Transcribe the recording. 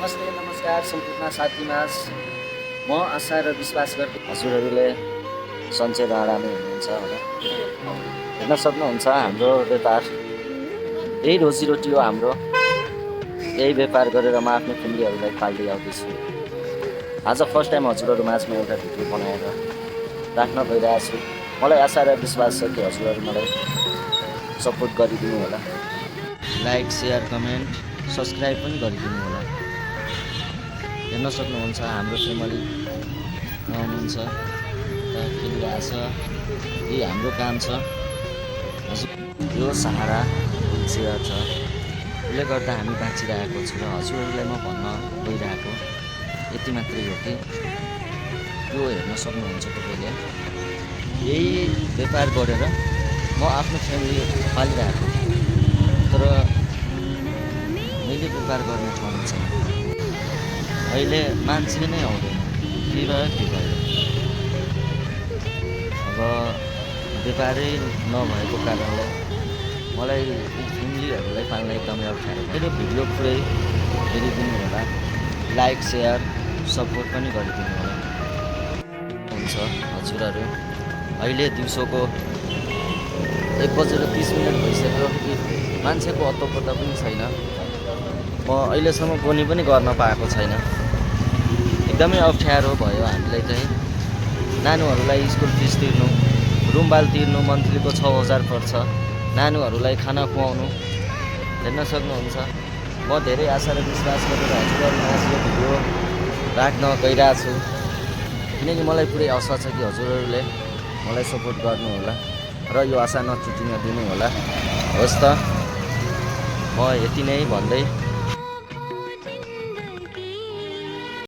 नमस्ते नमस्कार सम्पूर्ण साथीमाझ म आशा र विश्वास गर्छु हजुरहरूले सन्चै र आरामै हुनुहुन्छ होला। हेर्न सक्नुहुन्छ हाम्रो व्यापार यही रोजीरोटी हो हाम्रो। यही व्यापार गरेर म आफ्नो फ्यामिलीहरूलाई पाल्दै आउँदैछु। आज फर्स्ट टाइम हजुरहरू माझमा एउटा भिडियो बनाएर राख्न गइरहेको छु। मलाई आशा र विश्वास छ कि हजुरहरू मलाई सपोर्ट गरिदिनु होला। लाइक सेयर कमेन्ट सब्सक्राइब पनि गरिदिनु होला। हेर्न सक्नुहुन्छ हाम्रो फ्यामिली हुनुहुन्छ खेलिरहेको छ। यही हाम्रो काम छ। हजुर यो सहारा हुलचेयर छ, यसले गर्दा हामी बाँचिरहेको छु र हजुरहरूलाई म भन्न गइरहेको यति मात्रै हो कि यो हेर्न सक्नुहुन्छ तपाईँले यही व्यापार गरेर म आफ्नो फ्यामिली पालिरहेको। तर मैले व्यापार गर्ने ठाउँ छैन। अहिले मान्छे नै आउँदैन के भयो के भयो। अब व्यापारै नभएको कारणले मलाई फ्यामिलीहरूलाई पाल्न एकदमै अप्ठ्यारो। मेरो भिडियो पुरै हेरिदिनु होला। लाइक सेयर सपोर्ट पनि गरिदिनु होला। हुन्छ हजुरहरू अहिले दिउँसोको 1:30 भइसक्यो। मान्छेको अत्तो-पत्तो पनि छैन। म अहिलेसम्म बोनी पनि गर्न पाएको छैन। एकदमै अप्ठ्यारो भयो हामीलाई चाहिँ। नानीहरूलाई स्कुल फिस तिर्नु, रुम भाडा तिर्नु मन्थलीको 6000 पर्छ। नानीहरूलाई खाना खुवाउनु। हेर्न सक्नुहुन्छ म धेरै आशा र विश्वास गरेर हजुरहरूमा यो भिडियो राख्न गइरहेको छु। किनकि मलाई पुरै आशा छ कि हजुरहरूले मलाई सपोर्ट गर्नुहोला र यो आशा नचुटिन दिनु होला। होस् त म यति नै भन्दै